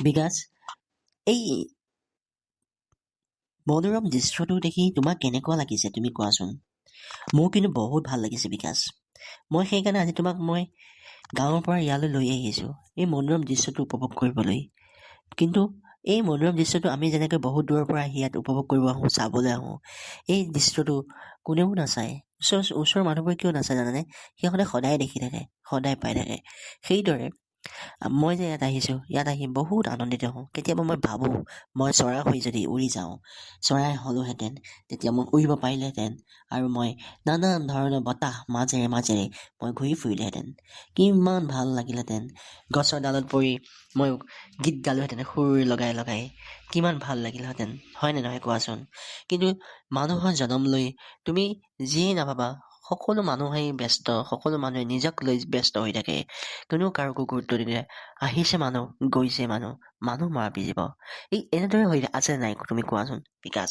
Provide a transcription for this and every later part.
বিকাশ, এই মনোৰম দৃশ্যটো দেখি তোমাক কেনেকুৱা লাগিছে তুমি কোৱাচোন। মোৰ কিন্তু বহুত ভাল লাগিছে বিকাশ। মই সেইকাৰণে আজি তোমাক মই গাঁৱৰ পৰা ইয়ালৈ লৈ আহিছোঁ এই মনোৰম দৃশ্যটো উপভোগ কৰিবলৈ। কিন্তু এই মনোৰম দৃশ্যটো আমি যেনেকৈ বহুত দূৰৰ পৰা আহি ইয়াত উপভোগ কৰিব আহোঁ, চাবলৈ আহোঁ, এই দৃশ্যটো কোনেও নাচায়। ওচৰৰ ওচৰৰ মানুহবোৰে কিয় নাচায় জানানে? সিহঁতে সদায় দেখি থাকে, সদায় পাই থাকে। সেইদৰে মই যে ইয়াত আহিছোঁ, ইয়াত আহি বহুত আনন্দিত হওঁ। কেতিয়াবা মই ভাবোঁ, মই চৰাই হৈ যদি উৰি যাওঁ, চৰাই হ'লোহেঁতেন, তেতিয়া মই উৰিব পাৰিলেহেঁতেন আৰু মই নানান ধৰণৰ বতাহ মাজেৰে মাজেৰে মই ঘূৰি ফুৰিলেহেঁতেন, কিমান ভাল লাগিলহেঁতেন। গছৰ ডালত পৰি মই গীত গালোহেঁতেন সুৰ লগাই লগাই, কিমান ভাল লাগিলহেঁতেন, হয়নে নহয় কোৱাচোন? কিন্তু মানুহৰ জনম লৈ তুমি যিয়েই নাভাবা, সকলো মানুহেই ব্যস্ত, সকলো মানুহে নিজক লৈ ব্যস্ত হৈ থাকে, কোনেও কাৰোকো গুৰুত্ব নিদিয়ে। আহিছে মানুহ, গৈছে মানুহ, মানুহ মৰা জীৱ, এই এনেদৰে হৈ আছে নাই তুমি কোৱাচোন বিকাশ?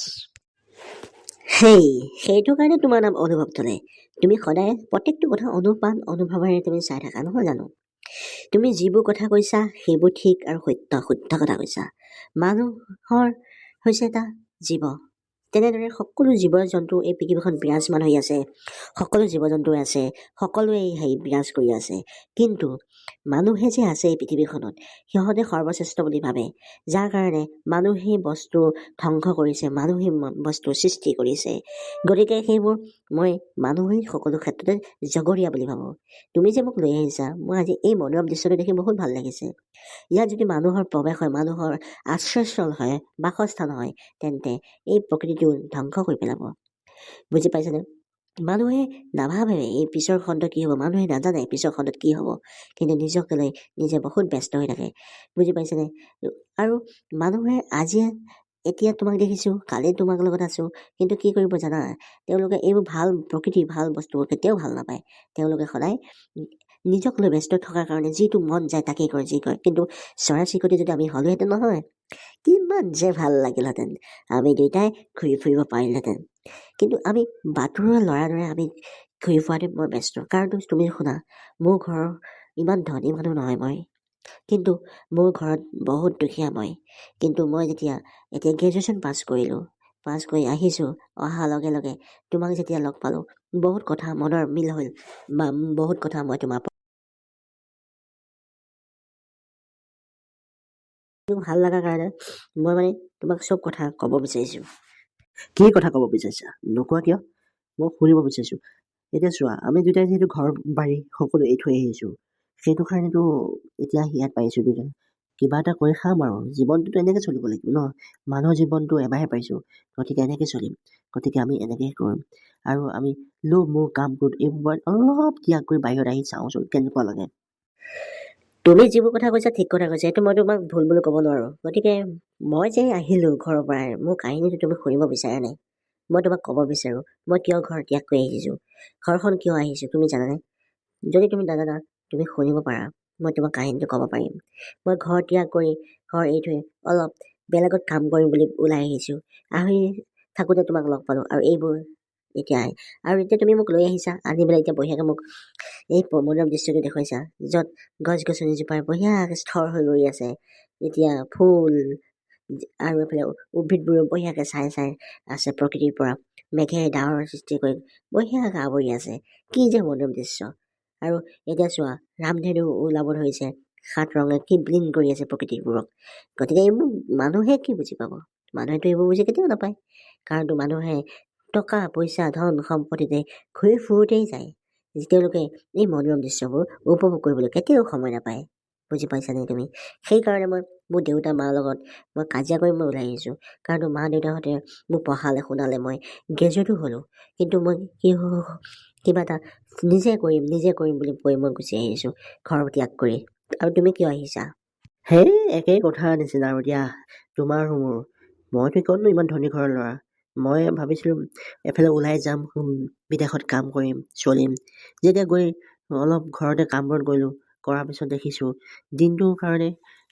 সেইটো কাৰণে তোমাৰ নাম অনুভৱ থলে। তুমি সদায় প্ৰত্যেকটো কথা অনুপান অনুভৱেৰে তুমি চাই থাকা নহয় জানো? তুমি যিবোৰ কথা কৈছা সেইবোৰ ঠিক আৰু সত্য শুদ্ধ কথা কৈছা। মানুহৰ হৈছে এটা জীৱ, তেনেদৰে সকলো জীৱ জন্তু এই পৃথিৱীখন বিৰাজমান হৈ আছে, সকলো জীৱ জন্তুৱে আছে, সকলোৱে হেৰি বিৰাজ কৰি আছে। কিন্তু মানুহে যে আছে এই পৃথিৱীখনত, সিহঁতে সৰ্বশ্ৰেষ্ঠ বুলি ভাবে, যাৰ কাৰণে মানুহেই বস্তু ধ্বংস কৰিছে, মানুহেই বস্তু সৃষ্টি কৰিছে। গতিকে সেইবোৰ মই মানুহেই সকলো ক্ষেত্ৰতে জগৰীয়া বুলি ভাবোঁ। তুমি যে মোক লৈ আহিছা, মই আজি এই মনোৰম দৃশ্যটো দেখি বহুত ভাল লাগিছে। ইয়াত যদি মানুহৰ প্ৰৱেশ হয়, মানুহৰ আশ্ৰয়স্থল হয়, বাসস্থান হয়, তেন্তে এই প্ৰকৃতিটো ধ্বংস কৰি পেলাব। বুজি পাইছানে? মানুহে নাভাবে এই পিছৰ খণ্ডত কি হ'ব, মানুহে নাজানে পিছৰ খণ্ডত কি হ'ব, কিন্তু নিজকে লৈ নিজে বহুত ব্যস্ত হৈ থাকে। বুজি পাইছানে? আৰু মানুহে আজি এতিয়া তোমাক দেখিছোঁ, কালি তোমাক লগত আছোঁ, কিন্তু কি কৰিব জানা, তেওঁলোকে এইবোৰ ভাল প্ৰকৃতি ভাল বস্তু কেতিয়াও ভাল নাপায়। তেওঁলোকে সদায় নিজক লৈ ব্যস্ত থকাৰ কাৰণে যিটো মন যায় তাকেই কৰে, যি কৰে। কিন্তু চৰাই চিৰিকটি যদি আমি হ'লোহেঁতেন নহয়, কিমান যে ভাল লাগিলহেঁতেন, আমি দুয়োটাই ঘূৰি ফুৰিব পাৰিলোহেঁতেন। কিন্তু আমি বাটৰুৱা ল'ৰাৰ দৰে আমি ঘূৰি ফুৰাটোত মই ব্যস্ত। কাৰণটো তুমি শুনা, মোৰ ঘৰৰ ইমান ধনী মানুহ নহয় মই, কিন্তু মোৰ ঘৰত বহুত দুখীয়া মই। কিন্তু মই যেতিয়া এতিয়া গ্ৰেজুৱেশ্যন পাছ কৰিলোঁ, পাছ কৰি আহিছোঁ, অহাৰ লগে লগে তোমাক যেতিয়া লগ পালোঁ, বহুত কথা মনৰ মিল হ'ল, বা বহুত কথা মই তোমাৰ ভাল লগাৰ কাৰণে মই মানে তোমাক চব কথা ক'ব বিচাৰিছোঁ। কি কথা ক'ব বিচাৰিছা নোকোৱা কিয়? মই শুনিব বিচাৰিছোঁ। এতিয়া চোৱা, আমি দুটাই যিহেতু ঘৰ বাৰী সকলো এৰি থৈ আহিছোঁ, সেইটো কাৰণেতো এতিয়া ইয়াত পাইছোঁ দুয়োজন। কিবা এটা কৰি খাম আৰু জীৱনটোতো এনেকৈ চলিব লাগিব ন। মানুহৰ জীৱনটো এবাৰহে পাইছোঁ, গতিকে এনেকৈ চলিম, গতিকে আমি এনেকৈয়ে কৰিম। আৰু আমি লোভ মোহ কাম ক্ৰোধ এইবোৰ অলপ ত্যাগ কৰি বাহিৰত আহি চাওঁচোন কেনেকুৱা লাগে। তুমি যিবোৰ কথা কৈছা ঠিক কথা কৈছা, সেইটো মই তোমাক ভুল বুলি ক'ব নোৱাৰোঁ। গতিকে মই যে আহিলোঁ ঘৰৰ পৰাই, মোৰ কাহিনীটো তুমি শুনিব বিচাৰা নাই। মই তোমাক ক'ব বিচাৰোঁ মই কিয় ঘৰ ত্যাগ কৰি আহিছোঁ, ঘৰখন কিয় আহিছোঁ তুমি জানানে? যদি তুমি নাজানা তুমি শুনিব পাৰা, মই তোমাক কাহিনীটো ক'ব পাৰিম। মই ঘৰ ত্যাগ কৰি ঘৰ এৰি থৈ অলপ বেলেগত কাম কৰিম বুলি ওলাই আহিছোঁ। আহি থাকোঁতে তোমাক লগ পালোঁ আৰু এইবোৰ এতিয়া আৰু এতিয়া তুমি মোক লৈ আহিছা, আনি পেলাই এতিয়া বঢ়িয়াকৈ মোক এই মনোৰম দৃশ্যটো দেখুৱাইছা, য'ত গছ গছনিজোপা বঢ়িয়াকৈ থৰ হৈ ৰৈ আছে, এতিয়া ফুল আৰু এইফালে উদ্ভিদবোৰো বঢ়িয়াকৈ চাই চাই আছে, প্ৰকৃতিৰ পৰা মেঘে ডাৱৰ সৃষ্টি কৰি বঢ়িয়াকৈ আৱৰি আছে। কি যে মনোৰম দৃশ্য! আৰু এতিয়া চোৱা, ৰামধেনু ওলাব ধৰিছে, সাত ৰঙে কি বিলীন কৰি আছে প্ৰকৃতিবোৰক। গতিকে এইবোৰ মানুহে কি বুজি পাব? মানুহেতো এইবোৰ বুজি কেতিয়াও নাপায়। কাৰণতো মানুহে টকা পইচা ধন সম্পত্তিতে ঘূৰি ফুৰোঁতেই যায়, তেওঁলোকে এই মনোৰম দৃশ্যবোৰ উপভোগ কৰিবলৈ কেতিয়াও সময় নাপায়। বুজি পাইছানে তুমি? সেইকাৰণে মই মোৰ দেউতা মাৰ লগত মই কাজিয়া কৰি মই ওলাই আহিছোঁ। কাৰণ মা দেউতাহঁতে মোক পঢ়ালে শুনালে, মই গ্ৰেজুৱেটো হ'লোঁ, কিন্তু মই কি কিবা এটা নিজে কৰিম নিজে কৰিম বুলি কৈ মই গুচি আহিছোঁ ঘৰ ত্যাগ কৰি। আৰু তুমি কিয় আহিছা? সেই একেই কথা নিচিনা আৰু দিয়া, তোমাৰো মোৰ। মইতো কিয়নো ইমান ধনী ঘৰৰ ল'ৰা, মই ভাবিছিলোঁ এফালে ওলাই যাম, বিদেশত কাম কৰিম চলিম। যেতিয়া গৈ অলপ ঘৰতে কাম বন কৰিলোঁ, কৰাৰ পিছত দেখিছোঁ দিনটোৰ কাৰণে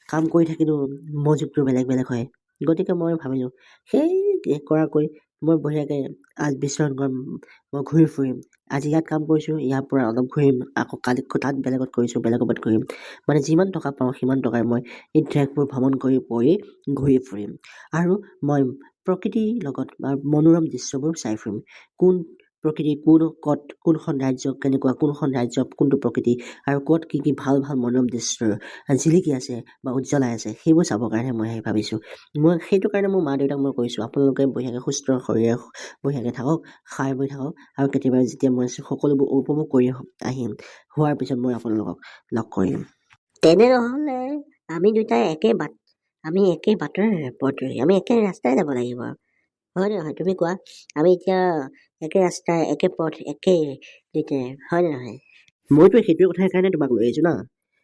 কাম কৰি থাকিলেও মজুতটো বেলেগ বেলেগ হয়। গতিকে মই ভাবিলোঁ সেই কৰাকৈ মই বঢ়িয়াকৈ আজ বিচৰণ কৰিম, মই ঘূৰি ফুৰিম। আজি ইয়াত কাম কৰিছোঁ, ইয়াৰ পৰা অলপ ঘূৰিম, আকৌ কালি তাত বেলেগত কৰিছোঁ, বেলেগত ঘূৰিম। মানে যিমান টকা পাওঁ সিমান টকাৰে মই এই দেশবোৰ ভ্ৰমণ কৰি কৰি ঘূৰি ফুৰিম আৰু মই প্ৰকৃতিৰ লগত বা মনোৰম দৃশ্যবোৰ চাই ফুৰিম। কোন প্ৰকৃতি কোন ক'ত কোনখন ৰাজ্য কেনেকুৱা, কোনখন ৰাজ্য কোনটো প্ৰকৃতি আৰু ক'ত কি কি ভাল ভাল মনোৰম দৃশ্য জিলিকি আছে বা উজ্জ্বলাই আছে, সেইবোৰ চাবৰ কাৰণে মই ভাবিছোঁ। মই সেইটো কাৰণে মোৰ মা দেউতাক মই কৈছোঁ, আপোনালোকে বঢ়িয়াকৈ সুস্থ শৰীৰে বঢ়িয়াকৈ থাকক, খাই বৈ থাকক আৰু কেতিয়াবা যেতিয়া মই সকলোবোৰ উপভোগ কৰি আহিম, হোৱাৰ পিছত মই আপোনালোকক লগ কৰিম। তেনেহ'লে আমি দুটাই একে বাট, আমি একে বাটৰ পথ, আমি একে ৰাস্তাই যাব লাগিব, হয় নে নহয় তুমি কোৱা? আমি এতিয়া একে ৰাস্তা, একে পথ, একেই দুইটাই, হয় নে নহয়? মইতো সেইটোৱে কথাৰ কাৰণে তোমাক লৈ আহিছোঁ না।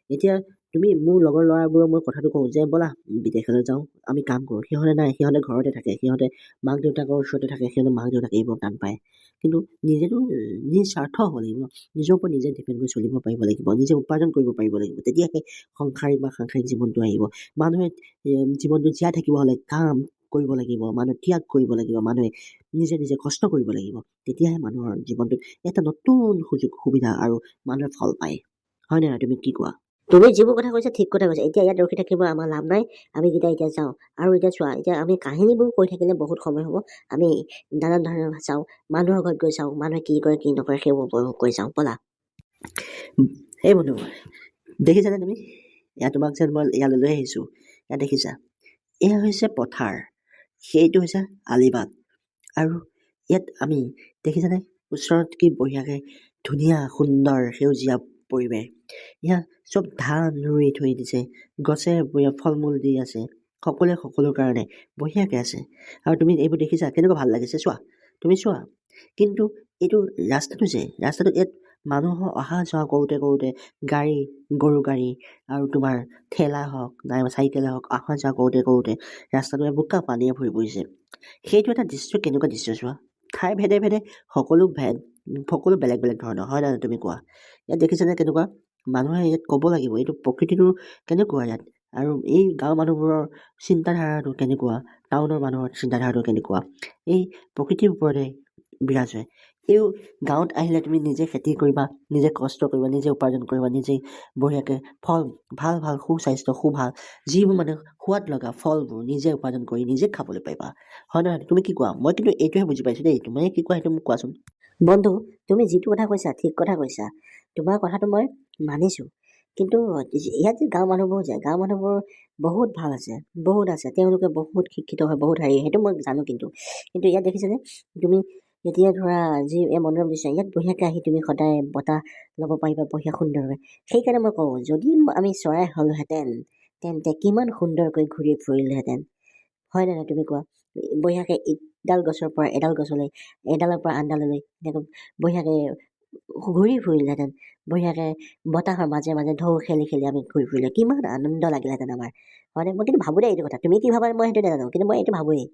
এতিয়া তুমি মোৰ লগৰ ল'ৰাবোৰক মই কথাটো কওঁ যে ব'লা বিদেশলৈ যাওঁ, আমি কাম কৰোঁ। সিহঁতে নাই, সিহঁতে ঘৰতে থাকে, সিহঁতে মাক দেউতাকৰ ওচৰতে থাকে, সিহঁতে মাক দেউতাকে এইবোৰ টান পায়। কিন্তু নিজেতো নিজ স্বাৰ্থ হ'ব লাগিব ন, নিজৰ ওপৰত নিজে ডিপেণ্ড কৰি চলিব পাৰিব লাগিব, নিজে উপাৰ্জন কৰিব পাৰিব লাগিব, তেতিয়াহে সংসাৰিক বা সাংসাৰিক জীৱনটো আহিব। মানুহে জীৱনটো জীয়াই থাকিব হ'লে কাম কৰিব লাগিব, মানুহে ত্যাগ কৰিব লাগিব, মানুহে নিজে নিজে কষ্ট কৰিব লাগিব, তেতিয়াহে মানুহৰ জীৱনটোত এটা নতুন সুযোগ সুবিধা আৰু মানুহে ফল পায়। হয় নে নহয়, তুমি কি কোৱা? তুমি যিবোৰ কথা কৈছা ঠিক কথা কৈছা। এতিয়া ইয়াত ৰখি থাকিব আমাৰ লাভ নাই, আমি কেইটা এতিয়া যাওঁ। আৰু এতিয়া চোৱা, এতিয়া আমি কাহিনীবোৰ কৈ থাকিলে বহুত সময় হ'ব। আমি নানান ধৰণৰ চাওঁ, মানুহৰ ঘৰত গৈ চাওঁ মানুহে কি কৰে কি নকৰে, সেইবোৰ উপভোগ কৰি চাওঁ ব'লা। এই বন্ধু, দেখিছানে তুমি ইয়াত তোমাক যে মই ইয়ালৈ লৈ আহিছোঁ, ইয়াত দেখিছা এয়া হৈছে পথাৰ, সেইটো হৈছে আলিবাট। আৰু ইয়াত আমি দেখিছানে ওচৰত কি বঢ়িয়াকৈ ধুনীয়া সুন্দৰ সেউজীয়া পৰিৱেশ। ইয়াত চব ধান ৰুই থৈ দিছে, গছে ফল মূল দি আছে, সকলোৱে সকলোৰ কাৰণে বঢ়িয়াকৈ আছে। আৰু তুমি এইবোৰ দেখিছা কেনেকুৱা ভাল লাগিছে, চোৱা তুমি চোৱা। কিন্তু এইটো ৰাস্তাটো যে, ৰাস্তাটো ইয়াত মানুহৰ অহা যোৱা কৰোঁতে কৰোঁতে গাড়ী, গৰু গাড়ী আৰু তোমাৰ ঠেলা হওক নাইবা চাইকেলে হওক, অহা যোৱা কৰোঁতে কৰোঁতে ৰাস্তাটোৱে বোকা পানীয়ে ভৰি পৰিছে। সেইটো এটা দৃশ্য, কেনেকুৱা দৃশ্য চোৱা। ঠাই ভেদে ভেদে সকলো ভেদ সকলো বেলেগ বেলেগ ধৰণৰ, হয় নহয় তুমি কোৱা? ইয়াত দেখিছানে কেনেকুৱা মানুহে, ইয়াত ক'ব লাগিব এইটো প্ৰকৃতিটো কেনেকুৱা ইয়াত, আৰু এই গাঁৱৰ মানুহবোৰৰ চিন্তাধাৰাটো কেনেকুৱা, টাউনৰ মানুহৰ চিন্তাধাৰাটো কেনেকুৱা, এই প্ৰকৃতিৰ ওপৰতে বিৰাজ হয়। এই গাঁৱত আহিলে তুমি নিজে খেতি কৰিবা, নিজে কষ্ট কৰিবা, নিজে উপাৰ্জন কৰিবা, নিজেই বঢ়িয়াকৈ ফল ভাল ভাল সুস্বাস্থ্য সুভাল যিবোৰ মানে সোৱাদ লগা ফলবোৰ নিজে উপাৰ্জন কৰি নিজে খাবলৈ পাৰিবা, হয় নহয় তুমি কি কোৱা? মই কিন্তু এইটোহে বুজি পাইছোঁ দেই, তুমি কি কোৱা সেইটো মোক কোৱাচোন। বন্ধু, তুমি যিটো কথা কৈছা ঠিক কথা কৈছা, তোমাৰ কথাটো মই মানিছোঁ। কিন্তু ইয়াত যে গাঁৱৰ মানুহবোৰ যে, গাঁৱৰ মানুহবোৰ বহুত ভাল আছে, বহুত আছে, তেওঁলোকে বহুত শিক্ষিত হয়, বহুত হেৰি, সেইটো মই জানো। কিন্তু কিন্তু ইয়াত দেখিছানে তুমি, এতিয়া ধৰা যি এই মনোৰম দৃশ্য, ইয়াত বঢ়িয়াকৈ আহি তুমি সদায় বতাহ ল'ব পাৰিবা বঢ়িয়া সুন্দৰভাৱে। সেইকাৰণে মই কওঁ, যদি আমি চৰাই হ'লোহেঁতেন তেন্তে কিমান সুন্দৰকৈ ঘূৰি ফুৰিলোহেঁতেন, হয় নে নহয় তুমি কোৱা? বঢ়িয়াকৈ ইডাল গছৰ পৰা এডাল গছলৈ, এডালৰ পৰা আনডাললৈ এনেকৈ বঢ়িয়াকৈ ঘূৰি ফুৰিলোহেঁতেন, বঢ়িয়াকৈ বতাহৰ মাজে মাজে ঢৌ খেলি খেলি আমি ঘূৰি ফুৰিলে কিমান আনন্দ লাগিলহেঁতেন আমাৰ, হয়নে? মই কিন্তু ভাবোঁ দেই এইটো কথা, তুমি কি ভাবা মই সেইটো নাজানো, কিন্তু মই এইটো ভাবোঁৱেই।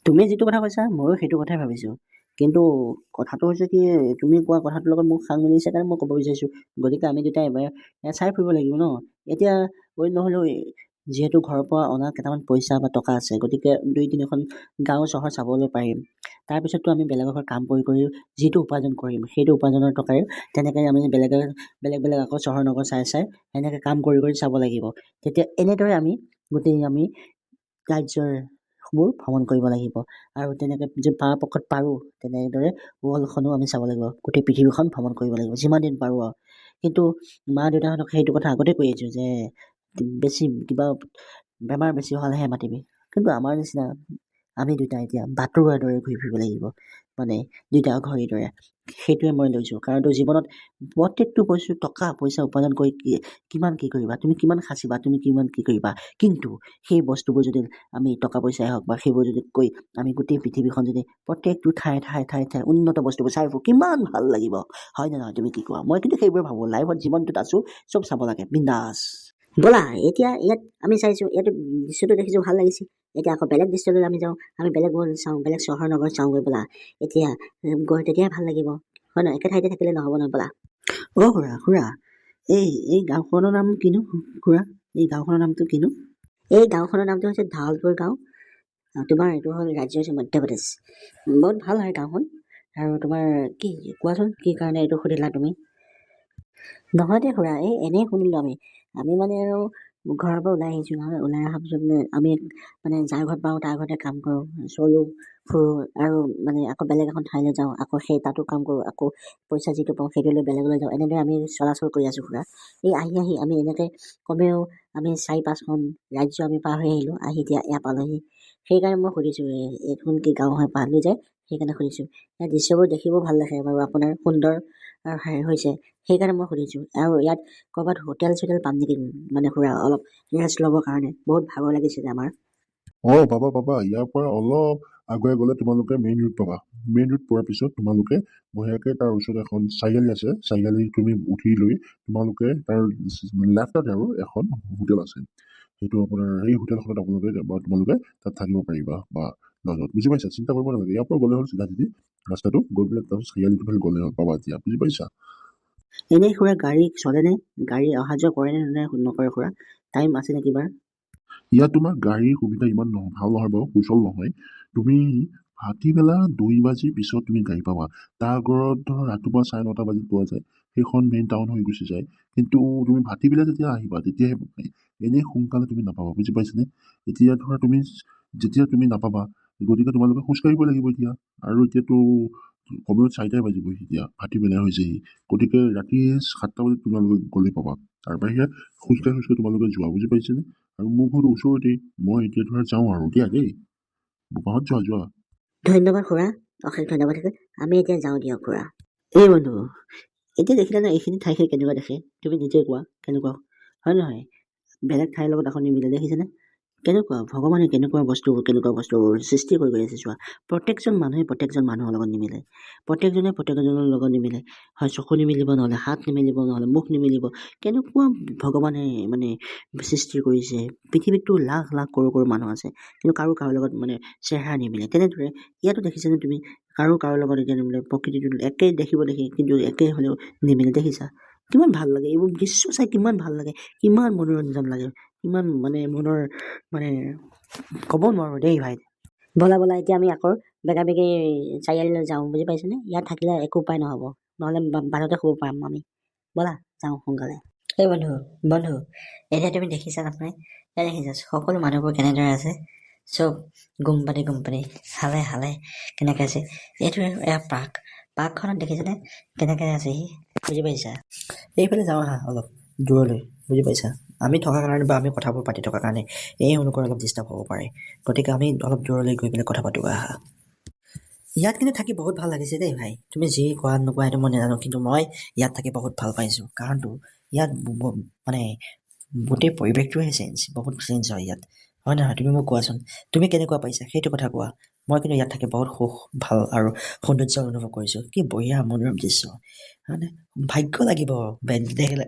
তুমি যিটো কথা কৈছা ময়ো সেইটো কথাই ভাবিছোঁ। কিন্তু কথাটো হৈছে কি, তুমি কোৱা কথাটোৰ লগত মোক সাং মিলিছে কাৰণে মই ক'ব বিচাৰিছোঁ। গতিকে আমি দুটাই এবাৰ চাই ফুৰিব লাগিব ন। এতিয়া অইন নহ'লেও যিহেতু ঘৰৰ পৰা অনা কেইটামান পইচা বা টকা আছে, গতিকে দুই তিনিখন গাঁও চহৰ চাবলৈ পাৰিম। তাৰপিছততো আমি বেলেগৰ ঘৰত কাম কৰি কৰি যিটো উপাৰ্জন কৰিম, সেইটো উপাৰ্জনৰ টকাৰে তেনেকৈ আমি বেলেগে বেলেগ বেলেগ আকৌ চহৰ নগৰ চাই চাই সেনেকৈ কাম কৰি কৰি চাব লাগিব। তেতিয়া এনেদৰে আমি গোটেই আমি ৰাজ্যবোৰ ভ্ৰমণ কৰিব লাগিব আৰু তেনেকৈ যদি পৰাপক্ষত পাৰোঁ তেনেদৰে ৱৰ্ল্ডখনো আমি চাব লাগিব, গোটেই পৃথিৱীখন ভ্ৰমণ কৰিব লাগিব যিমান দিন পাৰোঁ আৰু। কিন্তু মা দেউতাহঁতক সেইটো কথা আগতেই কৈ আহিছোঁ যে বেছি কিবা বেমাৰ বেছি হ'লেহে মাতিবি। কিন্তু আমাৰ নিচিনা আমি দুটা এতিয়া বাটৰুৱাৰ দৰে ঘূৰি ফুৰিব লাগিব, মানে দুইটা অঘৰীৰ দৰে। সেইটোৱে মই লৈছোঁ, কাৰণ তো জীৱনত প্ৰত্যেকটো বস্তু টকা পইচা উপাৰ্জন কৰি কিমান কি কৰিবা, তুমি কিমান সাঁচিবা, তুমি কিমান কি কৰিবা। কিন্তু সেই বস্তুবোৰ যদি আমি টকা পইচাই হওক বা সেইবোৰ যদি কৰি আমি গোটেই পৃথিৱীখন যদি প্ৰত্যেকটো ঠায়ে ঠায়ে ঠায়ে ঠায়ে উন্নত বস্তুবোৰ চাই ফুৰোঁ, কিমান ভাল লাগিব, হয় নে নহয় তুমি কি কোৱা? মই কিন্তু সেইবোৰে ভাবোঁ, লাইফত জীৱনটোত আছোঁ চব চাব লাগে বিন্দাছ। ব'লা এতিয়া ইয়াত আমি চাইছোঁ, ইয়াতো দৃশ্যটো দেখিছোঁ ভাল লাগিছে। এতিয়া আকৌ বেলেগ দৃশ্যলৈ আমি যাওঁ, আমি বেলেগ চাওঁ, বেলেগ চহৰ নগৰ চাওঁগৈ ব'লা। এতিয়া গৈ তেতিয়াহে ভাল লাগিব, হয় নহয়? একে ঠাইতে থাকিলে নহ'ব নহয়, ব'লা। অ' খুৰা খুৰা, এই এই গাঁওখনৰ নাম কিনো খুৰা? এই গাঁওখনৰ নামটো কিনো? এই গাঁওখনৰ নামটো হৈছে ঢালপুৰ গাঁও। তোমাৰ এইটো হ'ল ৰাজ্য হৈছে মধ্যপ্ৰদেশ। বহুত ভাল হয় গাঁওখন। আৰু তোমাৰ কি কোৱাচোন, কি কাৰণে এইটো সুধিলা তুমি? নহয় দে খুৰা, এই এনেই শুনিলোঁ আমি। আমি মানে আৰু ঘৰৰ পৰা ওলাই আহিছোঁ নহয়, ওলাই অহাৰ পিছত মানে আমি মানে যাৰ ঘৰত পাওঁ তাৰ ঘৰতে কাম কৰোঁ, চলোঁ ফুৰোঁ আৰু মানে আকৌ বেলেগ এখন ঠাইলৈ যাওঁ, আকৌ সেই তাতো কাম কৰোঁ, আকৌ পইচা যিটো পাওঁ সেইটো লৈ বেলেগলৈ যাওঁ। এনেদৰে আমি চলাচল কৰি আছোঁ খুৰা। এই আহি আহি আমি এনেকৈ কমেও আমি 4-5খন ৰাজ্য আমি পাৰ হৈ আহিলোঁ, আহি এতিয়া এয়া পালোহি। সেইকাৰণে মই সুধিছোঁ এইখন কি গাঁও হয় পালোঁ যে, সেইকাৰণে সুধিছোঁ। ইয়াৰ দৃশ্যবোৰ দেখিবও ভাল লাগে বাৰু, আপোনাৰ সুন্দৰ হৈছে, সেইকাৰণে মই সুধিছোঁ। আৰু ইয়াত ক'ৰবাত হোটেল চোটেল পাম নেকি মানে খুৰা, অলপ ৰেষ্ট ল'বৰ কাৰণে? বহুত ভাগৰ লাগিছে যে আমাৰ। অঁ, পাবা পাবা। ইয়াৰ পৰা অলপ আগুৱাই গ'লে তোমালোকে মেইন ৰোড পাবা। মেইন ৰোড পোৱাৰ পিছত তোমালোকে বঢ়িয়াকৈ তাৰ ওচৰত এখন চাৰিআলি আছে। চাৰিআলি তুমি উঠি লৈ তোমালোকে তাৰ লেফ্টত আৰু এখন হোটেল আছে। সেইটো আপোনাৰ সেই হোটেলখনত আপোনালোকে বা তোমালোকে তাত থাকিব পাৰিবা বা লজত, বুজি পাইছা? চিন্তা কৰিব নালাগে। ইয়াৰ পৰা গ'লে হ'ল চিধা চিধি ৰাস্তাটো গৈ পেলাই তাৰপিছত চাৰিআলিটো ফালে গ'লে হ'ল, পাবা এতিয়া, বুজি পাইছা? এনেই খুৰা গাড়ী চলেনে? গাড়ী অহা যোৱা কৰেনে নে নকৰে খুৰা? টাইম আছে নে কিবা? ইয়াত তোমাৰ গাড়ীৰ সুবিধা ইমান নহয়, ভাল নহয় বাৰু, সুচল নহয়। তুমি ভাটিবেলা 2 বাজিৰ পিছত তুমি গাড়ী পাবা। তাৰ আগত ধৰা ৰাতিপুৱা 9:30 বাজিত পোৱা যায়, সেইখন মেইন টাউন হৈ গুচি যায়। কিন্তু তুমি ভাটিবেলা যেতিয়া আহিবা তেতিয়াহে পাবা, এনেই সোনকালে তুমি নাপাবা, বুজি পাইছানে? এতিয়া ধৰা তুমি যেতিয়া তুমি নাপাবা, গতিকে তোমালোকে খোজকাঢ়িব লাগিব এতিয়া। আৰু এতিয়াতো কমেও 4টাই বাজিব, এতিয়া ভাটিবেলা হৈছেহি। গতিকে ৰাতি 7টা বজাত তোমালোকে গ'লে পাবা। তাৰ বাহিৰে খোজকাঢ়ি খোজকাঢ়ি তোমালোকে যোৱা, বুজি পাইছানে? আৰু মোৰ ঘৰটো ওচৰতেই, মই এতিয়া ধৰা যাওঁ আৰু দিয়া দেই। বোপাহঁত যোৱা যোৱা। ধন্যবাদ খুৰা, অশেষ ধন্যবাদ থাকিল। আমি এতিয়া যাওঁ দিয়ক খুৰা। এই বন্ধু, এতিয়া দেখিলা ন এইখিনি ঠাইখিনি কেনেকুৱা দেখে? তুমি নিজে কোৱা কেনেকুৱা হয় নহয়? বেলেগ ঠাইৰ লগত আকৌ নিমিলে, দেখিছেনে? কেনেকুৱা ভগৱানে কেনেকুৱা বস্তু কেনেকুৱা বস্তুবোৰ সৃষ্টি কৰি গৈ আছে চোৱা। প্ৰত্যেকজন মানুহে প্ৰত্যেকজন মানুহৰ লগত নিমিলে, প্ৰত্যেকজনে প্ৰত্যেকজনৰ লগত নিমিলে। হয় চকু নিমিলিব, নহ'লে হাত নিমিলিব, নহ'লে মুখ নিমিলিব। কেনেকুৱা ভগৱানে মানে সৃষ্টি কৰিছে। পৃথিৱীততো লাখ লাখ কৰোৰ কৰোৰ মানুহ আছে, কিন্তু কাৰো কাৰো লগত মানে চেহেৰা নিমিলে। তেনেদৰে ইয়াতো দেখিছানে তুমি, কাৰো কাৰো লগত এতিয়া নিমিলে। প্ৰকৃতিটো একেই দেখিব দেখি, কিন্তু একেই হ'লেও নিমিলে। দেখিছা কিমান ভাল লাগে এইবোৰ দৃশ্য চাই, কিমান ভাল লাগে, কিমান মনোৰঞ্জন লাগে, কিমান মানে মনৰ মানে ক'ব নোৱাৰোঁ দেই ভাই। ব'লা ব'লা, এতিয়া আমি আকৌ বেগা বেগি চাৰিআলিলৈ যাওঁ, বুজি পাইছেনে? ইয়াত থাকিলে একো উপায় নহ'ব, নহ'লে বাটতে শুব পাম আমি। ব'লা যাওঁ সোনকালে। এই বন্ধু বন্ধু, এতিয়া তুমি দেখিছা নহয়, এতিয়া দেখিছা সকলো মানুহবোৰ কেনেদৰে আছে, চব গুম পাতি গুম পাতি হালে হালে কেনেকৈ আছে। এইটো এয়া পাৰ্ক, পাৰ্কখনত দেখিছেনে কেনেকৈ আছে সি, বুজি পাইছা? এইফালে যাওঁ আহা অলপ দূৰলৈ, বুজি পাইছা? আমি থকাৰ কাৰণে বা আমি কথাবোৰ পাতি থকাৰ কাৰণে এওঁলোকৰ অলপ ডিষ্টাৰ্ব হ'ব পাৰে, গতিকে আমি অলপ দূৰলৈ গৈ পেলাই কথা পাতোঁ আহা। ইয়াত কিন্তু থাকি বহুত ভাল লাগিছে দেই ভাই। তুমি যি কোৱা নোকোৱা সেইটো মই নাজানো, কিন্তু মই ইয়াত থাকি বহুত ভাল পাইছোঁ। কাৰণটো ইয়াত মানে গোটেই পৰিৱেশটোৱে চেঞ্জ, বহুত চেঞ্জ হয় ইয়াত, হয় নহয়? তুমি মোক কোৱাচোন তুমি কেনেকুৱা পাইছা সেইটো কথা কোৱা। মই কিন্তু ইয়াত থাকি বহুত সুখ, ভাল আৰু সৌন্দৰ্য অনুভৱ কৰিছোঁ। কি বঢ়িয়া মনোৰম দৃশ্য, হয়নে? ভাগ্য লাগিব দেখিলে,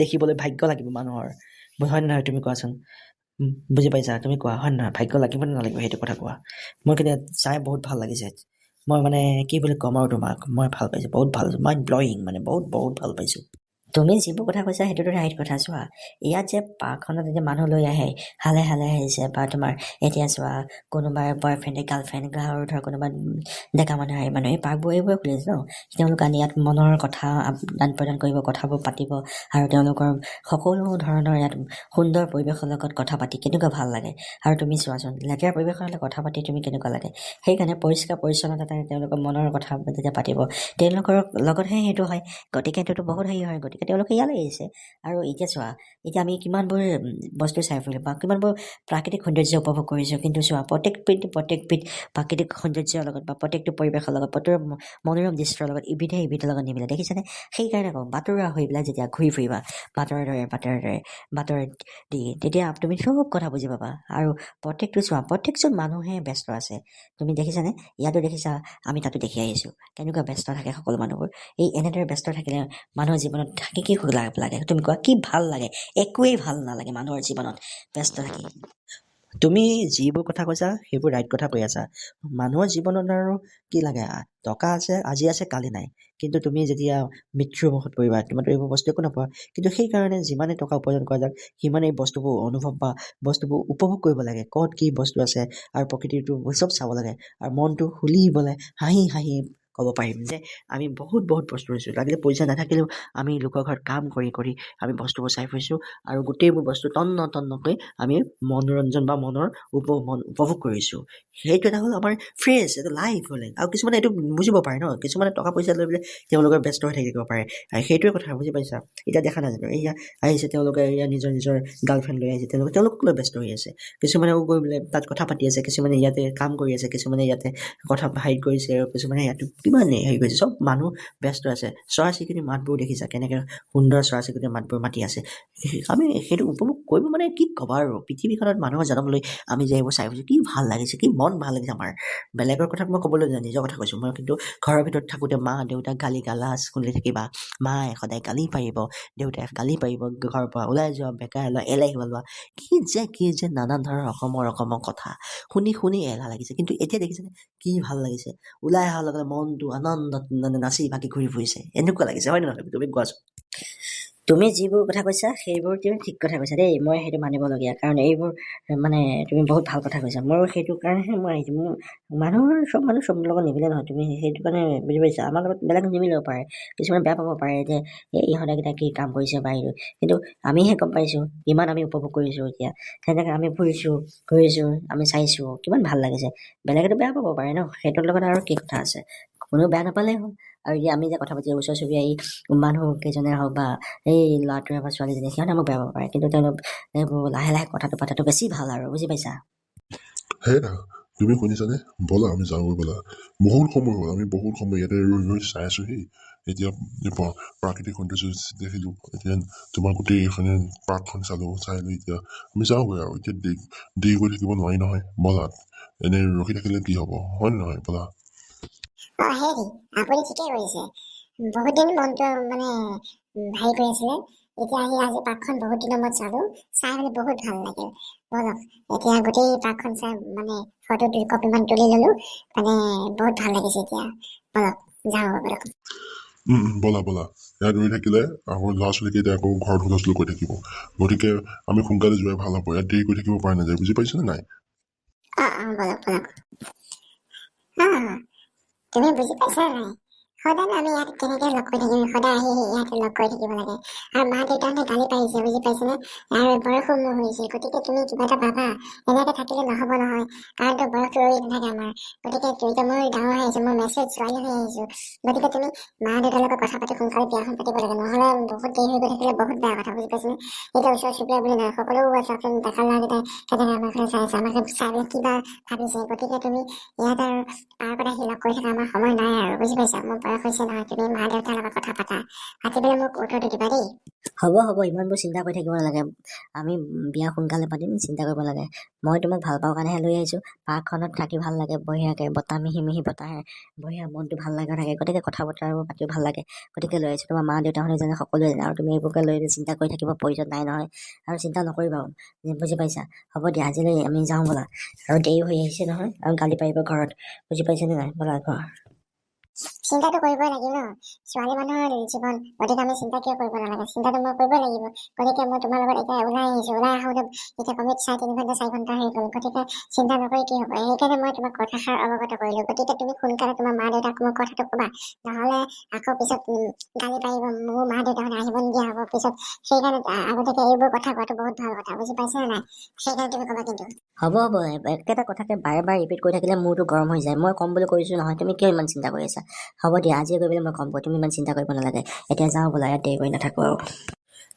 দেখিবলৈ ভাগ্য লাগিব মানুহৰ, হয় নে নহয় তুমি কোৱাচোন? বুজি পাইছা? তুমি কোৱা হয় নে নহয়? ভাগ্য লাগিব নে নালাগিব সেইটো কথা কোৱা। মই কিন্তু ইয়াত চাই বহুত ভাল লাগিছে। মই মানে কি বুলি ক'ম আৰু তোমাক, মই ভাল পাইছোঁ, বহুত ভাল, মাইণ্ড ব্লয়িং, মানে বহুত বহুত ভাল পাইছোঁ। তুমি যিবোৰ কথা কৈছা সেইটোতো ৰাইট কথা। চোৱা ইয়াত যে পাৰ্কখনত যে মানুহ লৈ আহে, হালে হালে আহিছে, বা তোমাৰ এতিয়া চোৱা কোনোবাই বয়ফ্ৰেণ্ডে গাৰ্লফ্ৰেণ্ড, আৰু ধৰ কোনোবা ডেকা মানুহ আহে, মানুহে এই পাৰ্কবোৰ এইবোৰে খুলিছে ন, তেওঁলোক আনি ইয়াত মনৰ কথা আদান প্ৰদান কৰিব, কথাবোৰ পাতিব, আৰু তেওঁলোকৰ সকলো ধৰণৰ ইয়াত সুন্দৰ পৰিৱেশৰ লগত কথা পাতি কেনেকুৱা ভাল লাগে। আৰু তুমি চোৱাচোন লেতেৰা পৰিৱেশৰ হ'লে কথা পাতি তুমি কেনেকুৱা লাগে। সেইকাৰণে পৰিষ্কাৰ পৰিচ্ছন্নতাৰে তেওঁলোকৰ মনৰ কথা যেতিয়া পাতিব, তেওঁলোকৰ লগতহে সেইটো হয়, গতিকে সেইটোতো বহুত হেৰি হয়, গতিকে তেওঁলোকে ইয়ালৈ আহিছে। আৰু এতিয়া চোৱা, এতিয়া আমি কিমানবোৰ বস্তু চাই ফুৰিলোঁ বা কিমানবোৰ প্ৰাকৃতিক সৌন্দৰ্য উপভোগ কৰিছোঁ, কিন্তু চোৱা প্ৰত্যেকবিধ প্ৰাকৃতিক সৌন্দৰ্যৰ লগত বা প্ৰত্যেকটো পৰিৱেশৰ লগত, প্ৰত্যেক মনোৰম দৃশ্যৰ লগত ইবিধে ইবিধৰ লগত নিমিলে, দেখিছানে? সেইকাৰণে কওঁ বাটৰুৱা হৈ পেলাই যেতিয়া ঘূৰি ফুৰিবা বাটৰ দৰে বাটৰ দৰে বাটৰ দি, তেতিয়া তুমি চব কথা বুজি পাবা। আৰু প্ৰত্যেকটো চোৱা, প্ৰত্যেকজন মানুহে ব্যস্ত আছে, তুমি দেখিছানে? ইয়াতো দেখিছা, আমি তাতো দেখি আহিছোঁ কেনেকুৱা ব্যস্ত থাকে সকলো মানুহবোৰ। এই এনেদৰে ব্যস্ত থাকিলে মানুহৰ জীৱনত থাকি কি সুখ লাগে তুমি কোৱা, কি ভাল লাগে? একোৱেই ভাল নালাগে মানুহৰ জীৱনত ব্যস্ত থাকি। তুমি যিবোৰ কথা কৈছা সেইবোৰ ৰাইট কথা কৈ আছা। মানুহৰ জীৱনত আৰু কি লাগে? টকা আছে আজি, আছে কালি নাই। কিন্তু তুমি যেতিয়া মৃত্যুৰ মুখত পৰিবা, তোমাৰতো এইবোৰ বস্তু একো নোপোৱা। কিন্তু সেইকাৰণে যিমানে টকা উপাৰ্জন কৰা যাওক, সিমানেই বস্তুবোৰ অনুভৱ বা বস্তুবোৰ উপভোগ কৰিব লাগে, ক'ত কি বস্তু আছে আৰু প্ৰকৃতিটো চব চাব লাগে। আৰু মনটো খুলি পেলাই হাঁহি হাঁহি ক'ব পাৰিম যে আমি বহুত বহুত বস্তু ৰুইছোঁ। লাগিলে পইচা নাথাকিলেও আমি লোকৰ ঘৰত কাম কৰি কৰি আমি বস্তুবোৰ চাই ফুৰিছোঁ আৰু গোটেইবোৰ বস্তু তন্ন তন্নকৈ আমি মনোৰঞ্জন বা মনৰ মন উপভোগ কৰিছোঁ। সেইটো এটা হ'ল আমাৰ ফ্ৰেছ এটা লাইফ হ'লে। আৰু কিছুমানে এইটো বুজিব পাৰে ন, কিছুমানে টকা পইচা লৈ পেলাই তেওঁলোকৰ ব্যস্ত হৈ থাকিব পাৰে। সেইটোৱে কথা, বুজি পাইছা? এতিয়া দেখা নাই জানো, এয়া আহিছে তেওঁলোকে, এয়া নিজৰ নিজৰ গাৰ্লফ্ৰেণ্ড লৈ আহিছে, তেওঁলোকে তেওঁলোকক লৈ ব্যস্ত হৈ আছে। কিছুমানেও গৈ পেলাই তাত কথা পাতি আছে, কিছুমানে ইয়াতে কাম কৰি আছে, কিছুমানে ইয়াতে কথা হেৰি কৰিছে, কিছুমানে ইয়াতে কিমান হেৰি কৰিছে। চব মানুহ ব্যস্ত আছে। চৰাই চিৰিকটিৰ মাতবোৰ দেখিছা, কেনেকৈ সুন্দৰ চৰাই চিৰিকটিৰ মাতবোৰ মাতি আছে। আমি সেইটো উপভোগ কৰিব, মানে কি ক'বা আৰু, পৃথিৱীখনত মানুহৰ জন্ম লৈ আমি যে এইবোৰ চাই ফুৰিছোঁ, কি ভাল লাগিছে, কি মন ভাল লাগিছে আমাৰ। বেলেগৰ কথা মই ক'বলৈ নাযাওঁ, নিজৰ কথা কৈছোঁ মই। কিন্তু ঘৰৰ ভিতৰত থাকোঁতে মা দেউতাক গালি গালাজ শুনি থাকিবা, মায়ে সদায় গালি পাৰিব, দেউতাই গালি পাৰিব, ঘৰৰ পৰা ওলাই যোৱা, বেকাৰ লোৱা, এলেহুৱা লোৱা, কি যে কি যে নানান ধৰণৰ অসমৰ ৰকমৰ কথা শুনি শুনি এলাহ লাগিছে। কিন্তু এতিয়া দেখিছেনে কি ভাল লাগিছে, ওলাই অহাৰ লগে লগে মনটো আনন্দত মানে নাচি বাগি ঘূৰি ফুৰিছে, এনেকুৱা লাগিছে, হয় নে নহয় তুমি কোৱাচোন? তুমি যিবোৰ কথা কৈছা সেইবোৰ তুমি ঠিক কথা কৈছা দেই, মই সেইটো মানিবলগীয়া। কাৰণ এইবোৰ মানে তুমি বহুত ভাল কথা কৈছা। ময়ো সেইটো কাৰণেহে মই আহিছোঁ। মোৰ মানুহৰ চব মানুহ চব লগত নিমিলে নহয়, তুমি সেইটো কাৰণে বুজি পাইছা। আমাৰ লগত বেলেগ নিমিলিব পাৰে, কিছুমানে বেয়া পাব পাৰে যে এই ইহঁতেকেইটা কি কাম কৰিছে বা এইটো, কিন্তু আমিহে গম পাইছোঁ কিমান আমি উপভোগ কৰিছোঁ। এতিয়া সেনেকৈ আমি ফুৰিছোঁ, ঘূৰিছোঁ, আমি চাইছোঁ, কিমান ভাল লাগিছে। বেলেগেতো বেয়া পাব পাৰে ন, সেইটোৰ লগত আৰু কি কথা আছে, কোনেও বেয়া নাপালেই হ'ল। আৰু এতিয়া আমি যে কথা পাতি ওচৰ চুবুৰীয়া এই মানুহ কেইজনে হওক বা এই ল'ৰাটোৱে বা ছোৱালীজনীয়ে, সিহঁতে আমাক বেয়া পাব পাৰে, কিন্তু তেওঁলোক এইবোৰ লাহে লাহে কথাটো পতাটো বেছি ভাল আৰু, বুজি পাইছা? হেৰা, তুমি শুনিছানে? ব'লা আমি যাওঁগৈ ব'লা। বহুত সময় হ'ল, আমি বহুত সময় ইয়াতে ৰৈ ৰৈ চাই আছোঁহি। এতিয়া প্ৰাকৃতিক সৌন্দৰ্য দেখিলোঁ, এতিয়া তোমাৰ গোটেই এইখিনি পাৰ্কখন চালোঁ, চাই লৈ এতিয়া আমি যাওঁগৈ আৰু। এতিয়া দেৰি কৰি থাকিব নোৱাৰি নহয়, ব'লা। এনেই ৰখি থাকিলে কি হ'ব, হয় নে নহয়? ব'লা। অঁ হেৰি, আপুনি ঠিকেই কৰিছে। বহুত দিন মনটো মানে হেৰি কৰি আছিলে, এতিয়া আহি আজি পাৰ্কখন বহুত দিনৰ মূৰত চালোঁ, চাই মেলি বহুত ভাল লাগিল। ব'লক এতিয়া গোটেই পাৰ্কখন চাই মানে ফটো দুই কপিমান তুলি ল'লোঁ, মানে বহুত ভাল লাগিছে। এতিয়া ব'লক যাওঁ, ব'লক। ব'লা ব'লা। ইয়াত ৰৈ থাকিলে আকৌ ল'ৰা ছোৱালীকেইটা আকৌ ঘৰত হুলস্থুল কৰি থাকিব, গতিকে আমি সোনকালে যোৱাই ভাল হ'ব। ইয়াত দেৰি কৰি থাকিব পৰা নাযায়, বুজি পাইছানে নাই? অঁ অঁ ব'লক ব'লক। অঁ তুমি বুজি পাইছা নাই, সদায় আমি ইয়াত কেনেকৈ লগ কৰি থাকিম? সদায় আহি ইয়াতে লগ কৰি থাকিব লাগে আৰু মা দেউতাহঁতে গালি পাৰিছে, বুজি পাইছেনে? আৰু বয়সো মোৰ হৈছে, গতিকে তুমি কিবা এটা ভাবা, এনেকৈ থাকিলে নহ'ব নহয়। কাৰণতো বয়সটো ৰৈ নাথাকে আমাৰ। গতিকে এতিয়া মই ডাঙৰ হৈ আহিছোঁ, মই মেচিয়ৰ ছোৱালী হৈ আহিছোঁ, গতিকে তুমি মা দেউতাৰ লগত কথা পাতি সোনকালে বিয়াখন পাতিব লাগে, নহ'লে বহুত দেৰি হৈ গৈ থাকিলে বহুত বেয়া কথা, বুজি পাইছেনে? এতিয়া ওচৰ চুবুৰীয়া বুলি নহয়, সকলো চাওকচোন, ডেকা ল'ৰাকেইটাই কেনেকৈ আমাৰ ফালে চাই আছে, আমাক চাই পেলাই কিবা ভাবিছে। গতিকে তুমি ইয়াত আৰু পাৰ্কত আহি লগ কৰি থকা আমাৰ সময় নাই আৰু, বুজি পাইছা? মোৰ বয়স হৈছে নহয়, তুমি মা দেউতাৰ লগত কথা পাতা, পাতি পেলাই মোক উত্তৰটো দিবা দেই। হ'ব হ'ব, ইমানবোৰ চিন্তা কৰি থাকিব নালাগে। আমি বিয়া সোনকালে পাতিম, চিন্তা কৰিব নালাগে। মই তোমাক ভাল পাওঁ কাৰণেহে লৈ আহিছোঁ। পাৰ্কখনত থাকি ভাল লাগে, বঢ়িয়াকৈ বতাহ, মিহি মিহি বতাহে বঢ়িয়া মনটো ভাল লাগি থাকে, গতিকে কথা বতৰাবোৰ পাতিও ভাল লাগে, গতিকে লৈ আহিছোঁ। তোমাৰ মা দেউতাহঁতে জানে, সকলোৱে জানে। আৰু তুমি এইবোৰকে লৈ চিন্তা কৰি থাকিব প্ৰয়োজন নাই নহয়, আৰু চিন্তা নকৰিবাও, বুজি পাইছা? হ'ব দিয়া, আজিলৈ আমি যাওঁ ব'লা, আৰু দেৰি হৈ আহিছে নহয়, আৰু গালি পাৰিব ঘৰত, বুজি পাইছেনে নাই? ব'লা ঘৰ। চিন্তাটো কৰিবই লাগিব ন, ছোৱালী মানুহৰ জীৱন, গতিকে আমি চিন্তা কিয় কৰিব নালাগে? চিন্তাটো মই কৰিবই লাগিব। গতিকে মই তোমাৰ লগত এতিয়া ওলাই আহিছোঁ, ওলাই আহোঁতে এতিয়া কমেও 3.5 ঘণ্টা 4 ঘণ্টা হৈ গ'ল, গতিকে চিন্তা নকৰি কি হ'ব? সেইকাৰণে মই তোমাক কথাষাৰ অৱগত কৰিলোঁ। গতিকে তুমি সোনকালে তোমাৰ মা দেউতাক মোৰ কথাটো ক'বা, নহ'লে আকৌ পিছত গালি পাৰিব, মোৰ মা দেউতাহঁতে আহিব নিদিয়া হ'ব পিছত। সেইকাৰণে আগতীয়াকৈ এইবোৰ কথা কোৱাটো বহুত ভাল কথা, বুজি পাইছা নে নাই? সেইকাৰণে তুমি ক'বা কিন্তু। হ'ব হ'ব, একেটা কথাকে বাৰে বাৰে ৰিপিট কৰি থাকিলে মূৰটো গৰম হৈ যায়। মই ক'ম বুলি কৈছোঁ নহয়, তুমি কিয় ইমান চিন্তা কৰি আছা? হ'ব দিয়া, আজিয়ে গৈ পেলাই মই ক'ম, তুমি ইমান চিন্তা কৰিব নালাগে। এতিয়া যাওঁ ব'লা, ইয়াত দেৰি কৰি নাথাকোঁ আৰু।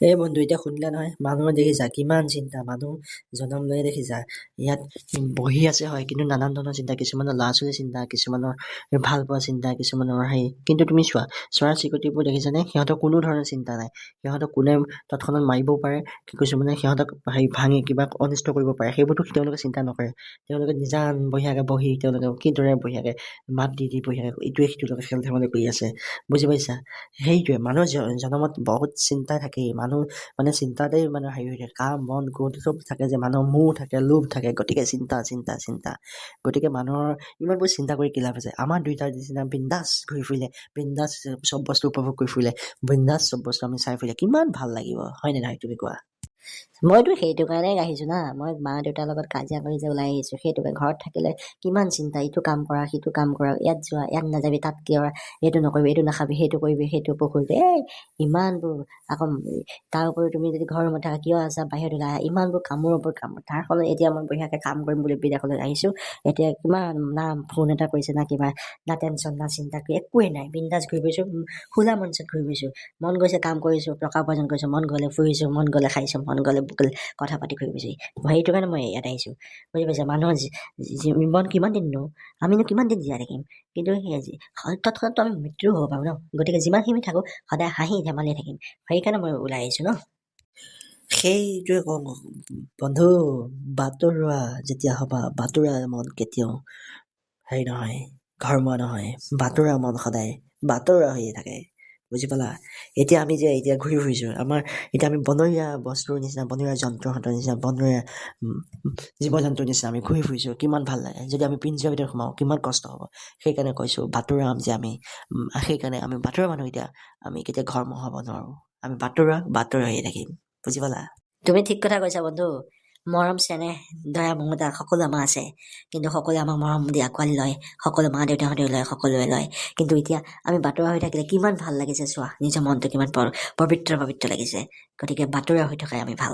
এই বন্ধু, এতিয়া শুনিলা নহয়, মানুহৰ দেখিছা কিমান চিন্তা। মানুহ জনম লৈয়ে দেখিছা ইয়াত বহি আছে হয়, কিন্তু নানান ধৰণৰ চিন্তা, কিছুমানৰ ল'ৰা ছোৱালীৰ চিন্তা, কিছুমানৰ ভাল পোৱা চিন্তা, কিছুমানৰ হেৰি। কিন্তু তুমি চোৱা, চৰাই চিৰিকটিবোৰ দেখিছানে, সিহঁতৰ কোনো ধৰণৰ চিন্তা নাই। সিহঁতক কোনে তৎক্ষণাত মাৰিবও পাৰে, কিছুমানে সিহঁতক হেৰি ভাঙি কিবা অনিষ্ট কৰিব পাৰে, সেইবোৰতো তেওঁলোকে চিন্তা নকৰে। তেওঁলোকে নিজান বঢ়িয়াকৈ বহি তেওঁলোকে কিদৰে বঢ়িয়াকৈ মাত দি দি বঢ়িয়াকৈ ইটোৱে সিটোৰ লগত খেল ধেমালি কৰি আছে, বুজি পাইছা? সেইটোৱে মানুহৰ জনমত বহুত চিন্তা থাকেই। মানুহ মানুহ মানে চিন্তাতেই মানে হেৰি হৈ থাকে, কাম বন গোট চব থাকে যে মানুহৰ মোহ থাকে, লোভ থাকে, গতিকে চিন্তা চিন্তা চিন্তা। গতিকে মানুহৰ ইমানবোৰ চিন্তা কৰি কি লাভ আছে? আমাৰ দুইটাৰ নিচিনা বিন্দাছ ঘূৰি ফুৰিলে, বিন্দাছ চব বস্তু উপভোগ কৰি ফুৰিলে, বিন্দাছ চব বস্তু আমি চাই ফুৰিলে কিমান ভাল লাগিব, হয়নে নহয় তুমি কোৱা? মইতো সেইটো কাৰণেই আহিছোঁ না। মই মা দেউতাৰ লগত কাজিয়া কৰি যে ওলাই আহিছোঁ সেইটো কাৰণে। ঘৰত থাকিলে কিমান চিন্তা, ইটো কাম কৰা, সিটো কাম কৰা, ইয়াত যোৱা, ইয়াত নাযাবি, তাত কিয়, এইটো নকৰিবি, এইটো নাখাবি, সেইটো কৰিবি, সেইটো পুখুৰীত, এই ইমানবোৰ। আকৌ তাৰ উপৰিও তুমি যদি ঘৰৰ ৰুমত থাকা, কিয় আছা, বাহিৰত ওলাই আহা, ইমানবোৰ কামৰ ওপৰত কাম। তাৰ ফলত এতিয়া মই বঢ়িয়াকৈ কাম কৰিম বুলি বিদেশলৈ আহিছোঁ। এতিয়া কিমান না ফোন এটা কৰিছে, না কিবা, না টেনশ্যন, না চিন্তা, একোৱেই নাই। বিন্দাছ ঘূৰি ফুৰিছোঁ, খোলা মঞ্চত ঘূৰি ফুৰিছোঁ। মন গৈছে কাম কৰিছোঁ, টকা উপাৰ্জন কৰিছোঁ, মন গ'লে ফুৰিছোঁ, মন গ'লে খাইছোঁ, মন গ'লে কথা পাতি ঘূৰি ফুৰিছোঁ। সেইটো কাৰণে মই ইয়াত আহিছোঁ, বুজি পাইছা? মানুহৰ জীৱন কিমান দিননো, আমিনো কিমান দিন জীয়াই থাকিম? কিন্তু সেই তৎক্ষণাততো আমি মৃত্যুও হ'ব পাৰোঁ ন। গতিকে যিমানখিনি থাকোঁ সদায় হাঁহি ধেমালি থাকিম, সেইকাৰণে মই ওলাই আহিছোঁ ন। সেইটোৱে কওঁ বন্ধু, বাটৰুৱা যেতিয়া হ'বা, বাটৰুৱা মন কেতিয়াও হেৰি নহয়, ঘৰমুৱা নহয়। বাটৰুৱা মন সদায় বাটৰুৱা হৈয়ে থাকে, বুজি পালা? এতিয়া আমি যে এতিয়া ঘূৰি ফুৰিছোঁ, আমাৰ এতিয়া আমি বনৰীয়া বস্তুৰ নিচিনা, বনৰীয়া জন্তুহঁতৰ নিচিনা, বনৰীয়া জীৱ জন্তুৰ নিচিনা আমি ঘূৰি ফুৰিছোঁ, কিমান ভাল লাগে। যদি আমি পিঞ্জৰাৰ ভিতৰত সোমাওঁ কিমান কষ্ট হ'ব। সেইকাৰণে কৈছোঁ বাটৰুৱা যে আমি, সেইকাৰণে আমি বাটৰুৱা মানুহ। এতিয়া আমি কেতিয়া ঘৰমুৱা হ'ব নোৱাৰোঁ, আমি বাটৰুৱা বাটৰুৱা হৈয়ে থাকিম, বুজি পালা? তুমি ঠিক কথা কৈছা বন্ধু। মৰম চেনেহ দয়া মমতা সকলো আমাৰ আছে, কিন্তু সকলোৱে আমাক মৰম দি আঁকোৱালি লয়, সকলো মা দেউতাহঁতেও লয়, সকলোৱে লয়। কিন্তু এতিয়া আমি বাটৰুৱা হৈ থাকিলে কিমান ভাল লাগিছে চোৱা, নিজৰ মনটো কিমান পবিত্ৰ পবিত্ৰ লাগিছে। গতিকে বাটৰুৱা হৈ থকাই আমি ভাল।